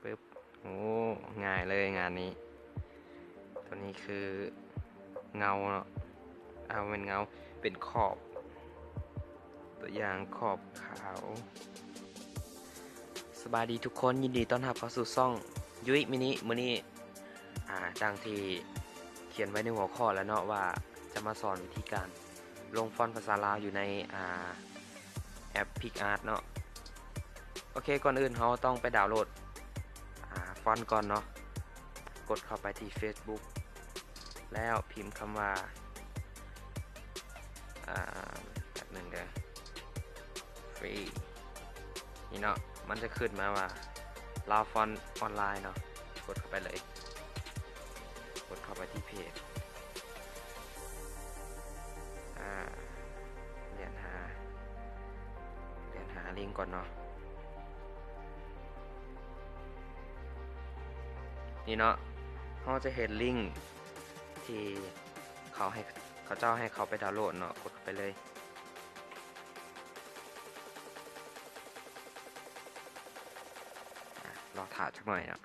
ປຶບ ໂອ້ ງ່າຍເລີຍງານນີ້. ຕົວນີ້ຄືເງົາເນາະ ອາ ບໍ່ແມ່ນເງົາ ເປັນຂອບ ຕົວຢ່າງຂອບຂາວ. ສະບາຍດີທຸກຄົນ ຍິນດີຕ້ອນຮັບເຂົ້າສູ່ຊ່ອງ ຍຸ້ຍມິນິ. ມື້ນີ້ ອາ ດັ່ງທີ່ຂຽນໄວ້ໃນຫົວຂໍ້ແລ້ວເນາະ ວ່າຈະມາສອນວິທີການລົງຟອນພາສາລາວຢູ່ໃນ ອາ ແອັບ PicsArt ເນາະ. ໂອເຄ ກ່ອນອື່ນເຮົາຕ້ອງໄປດາວໂຫຼດ ອາ ຟອນກ່ອນເນາະ. ກົດເຂົ້າໄປທີ່ Facebook ແລ້ວພິມຄຳວ່າ ອາ ແປັບໜຶ່ງເດີ ຟຣີ ນີ້ເນາະ ມັນຈະຂຶ້ນມາວ່າ ລາວຟອນອອນລາຍເນາະ. ກົດເຂົ້າໄປເລີຍ ກົດເຂົ້າໄປທີ່ເພຈ ອາ ແລ່ນຫາ ແລ່ນຫາລິງກ່ອນເນາະ. ນີ້ເນາະ ເຮົາຈະເຫັນລິງທີ່ເຂົາໃຫ້ ເຂົາເຈົ້າໃຫ້ເຂົ້າໄປດາວໂຫຼດເນາະ. ກົດເຂົ້າໄປເລີຍ ອາ ລໍຖ້າຈັກໜ້ອຍເນາະ.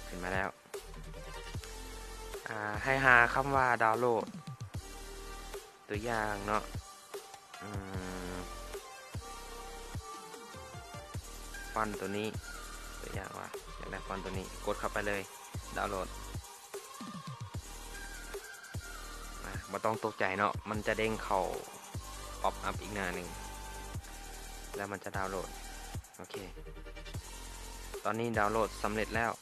ຂຶ້ນມາແລ້ວ ອາ ໃຫ້ຫາຄຳວ່າດາວໂຫຼດ ຕົວຢ່າງເນາະ ອືມ ຟອນຕົວນີ້ ຕົວຢ່າງວ່າຢາກໄດ້ຟອນຕົວນີ້ ກົດເຂົ້າໄປເລີຍ ດາວໂຫຼດ. ອາ ບໍ່ຕ້ອງຕົກໃຈເນາະ ມັນຈະເດ້ງເຂົ້າປັອບອັບອີກໜ້າໜຶ່ງ ແລ້ວມັນຈະດາວໂຫຼດ. ໂອເຄ ຕອນນີ້ດາວໂຫຼດສຳເລັດແລ້ວ.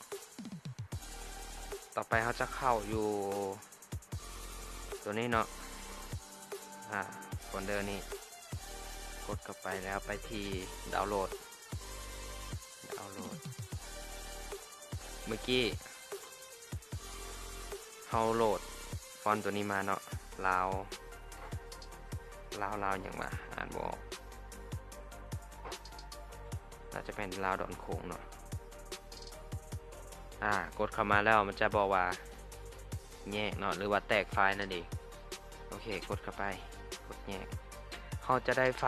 ຕໍ່ໄປເຮົາຈະເຂົ້າຢູ່ຕົວນີ້ເນາະ ອາ ໂຟນເດີນີ້ ກົດເຂົ້າໄປແລ້ວໄປທີ່ດາວໂຫຼດ ດາວໂຫຼດ ເມື່ອກີ້ເຮົາໂຫຼດຟອນຕົວນີ້ມາເນາະ ລາວ ລາວ ລາວຫຍັງວະ ອ່ານບໍ່ອອກ ໜ້າຈະແມ່ນລາວດອນໂຂງເນາະ. ອາ ກົດເຂົ້າມາແລ້ວມັນຈະບອກວ່າແຍກເນາະ ຫຼືວ່າແຕກໄຟລ໌ນັ້ນເອງ. ໂອເຄ ກົດເຂົ້າໄປ ກົດແຍກ ເຮົາຈະໄດ້ໄຟ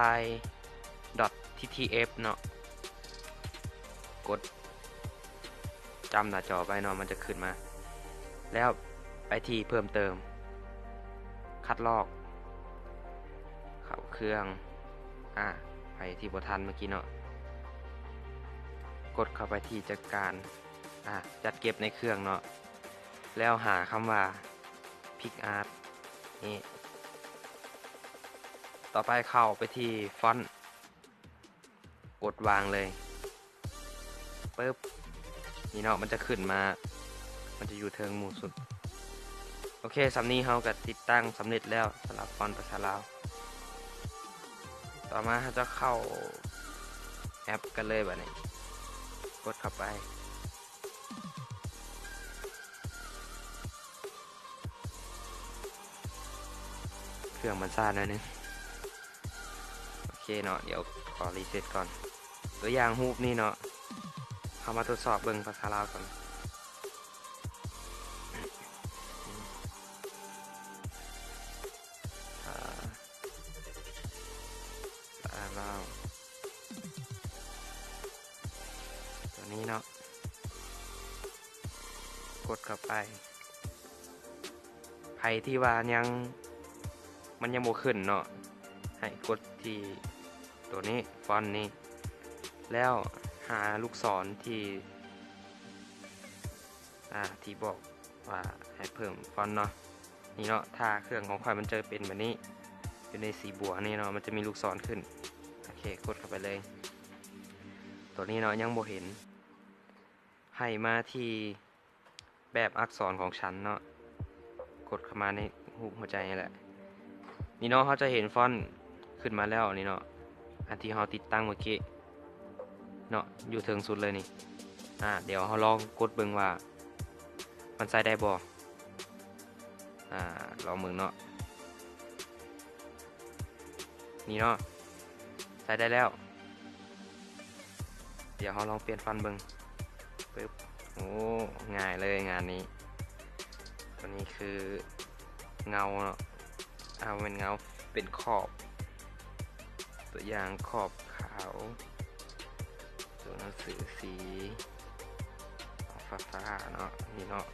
ລ໌ .ttf ເນາະ. ກົດຈ້ຳໜ້າຈໍໄວ້ເນາະ ມັນຈະຂຶ້ນມາ ແລ້ວໄປທີ່ເພີ່ມເຕີມ ຄັດລອກ ເຂົ້າເຄື່ອງ ອາ ໃຜທີ່ບໍ່ທັນເມື່ອກີ້ເນາະ ກົດເຂົ້າໄປທີ່ຈັດການ ອາ ຈັດເກັບໃນເຄື່ອງເນາະ ແລ້ວຫາຄຳວ່າ PicsArt ນີ້. ຕໍ່ໄປເຂົ້າໄປທີ່ຟອນ ກົດວາງເລີຍ ປຶບ ນີ້ເນາະ ມັນຈະຂຶ້ນມາ ມັນຈະຢູ່ເທິງໝູ່ສຸດ. ໂອເຄ ສ່ຳນີ້ເຮົາກະຕິດຕັ້ງສຳເລັດແລ້ວ ສຳລັບຟອນພາສາລາວ. ຕໍ່ມາເຮົາຈະເຂົ້າແອັບກັນເລີຍບາດນີ້ ກົດເຂົ້າໄປ. ເຄື່ອງມັນຊ້າໜ້ອຍໜຶ່ງ. ໂອເຄເນາະ ດຽວຂໍຣີເຊັດກ່ອນ. ຕົວຢ່າງຮູບນີ້ເນາະ ເຮົາມາທົດສອບເບິ່ງພາສາລາວກ່ອນ. ພາສາລາວ ຕົວນີ້ເນາະ ກົດເຂົ້າໄປ. ໃຜທີ່ວ່າຍັງ ມັນຍັງບໍ່ຂຶ້ນເນາະ ໃຫ້ກົດທີ່ຕົວນີ້ ຟອນນີ້ ແລ້ວຫາລູກສອນທີ່ ອາ ທີ່ບອກວ່າໃຫ້ເພີ່ມຟອນເນາະ. ນີ້ເນາະ ຖ້າເຄື່ອງຂອງຂ້ອຍມັນຈະເປັນແບບນີ້ ຢູ່ໃນສີບວກນີ້ເນາະ ມັນຈະມີລູກສອນຂຶ້ນ. ໂອເຄ ກົດເຂົ້າໄປເລີຍ. ຕົວນີ້ເນາະ ຍັງບໍ່ເຫັນ ໃຫ້ມາທີ່ແບບອັກສອນຂອງຊັ້ນເນາະ ກົດເຂົ້າມາໃນຮູບຫົວໃຈນີ້ແຫຼະ. ນີ້ເນາະ ເຮົາຈະເຫັນຟອນຂຶ້ນມາແລ້ວນີ້ເນາະ ອັນທີ່ເຮົາຕິດຕັ້ງເມື່ອກີ້ເນາະ ຢູ່ເທິງສຸດເລີຍນີ້. ອາ ດຽວເຮົາລອງກົດເບິ່ງວ່າມັນໃຊ້ໄດ້ບໍ່. ອາ ລອງເບິ່ງເນາະ ນີ້ເນາະ ໃຊ້ໄດ້ແລ້ວ. ດຽວເຮົາລອງປ່ຽນຟອນເບິ່ງ ປຶບ ໂອ້ ງ່າຍເລີຍງານນີ້. ຕົວນີ້ຄືເງົາເນາະ ອາ ບໍ່ແມ່ນເງົາ ເປັນຂອບ ຕົວຢ່າງຂອບຂາວ ຕົວໜັງສື ຫຼືສີຟ້າໆເນາະ ນີ້ເນາະ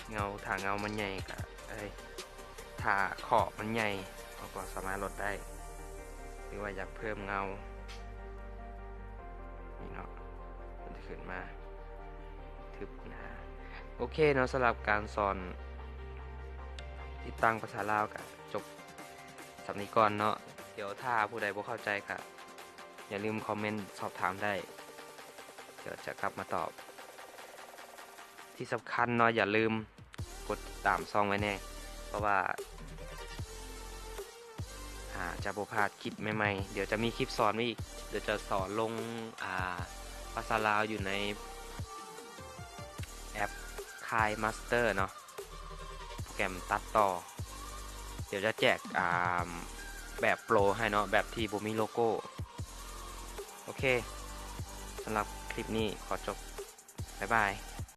ເງົາ ຖ້າເງົາມັນໃຫຍ່ກະ ເອີຍ ຖ້າຂອບມັນໃຫຍ່ ເຮົາກໍສາມາດລົດໄດ້ ຫຼືວ່າຢາກເພີ່ມເງົາ ນີ້ເນາະ ມັນຈະຂຶ້ນມາ ທຶບໜາ ໂອເຄເນາະ ສຳລັບການສອນຕິດຕັ້ງພາສາລາວກະຈົບສ່ຳນີ້ກ່ອນເນາະ ດຽວຖ້າຜູ້ໃດບໍ່ເຂົ້າໃຈກະຢ່າລືມຄອມເມັນສອບຖາມໄດ້ ດຽວຈະກັບມາຕອບ ທີ່ສຳຄັນເນາະ ຢ່າລືມກົດຕິດຕາມຊ່ອງໄວ້ແດ່ ເພາະວ່າ ອາ ຈະບໍ່ພາດຄລິບໃໝ່ໆ ດຽວຈະມີຄລິບສອນມາອີກ ດຽວຈະສອນລົງ ອາ ພາສາລາວຢູ່ໃນແອັບ KineMaster ເນາະ ໂປຣແກຣມຕັດຕໍ່ ດຽວຈະແຈກ ອາ ແບບໂປຣໃຫ້ເນາະ ແບບທີ່ບໍ່ມີໂລໂກ້ ໂອເຄ ສຳລັບຄລິບນີ້ຂໍຈົບ ບາຍບາຍ.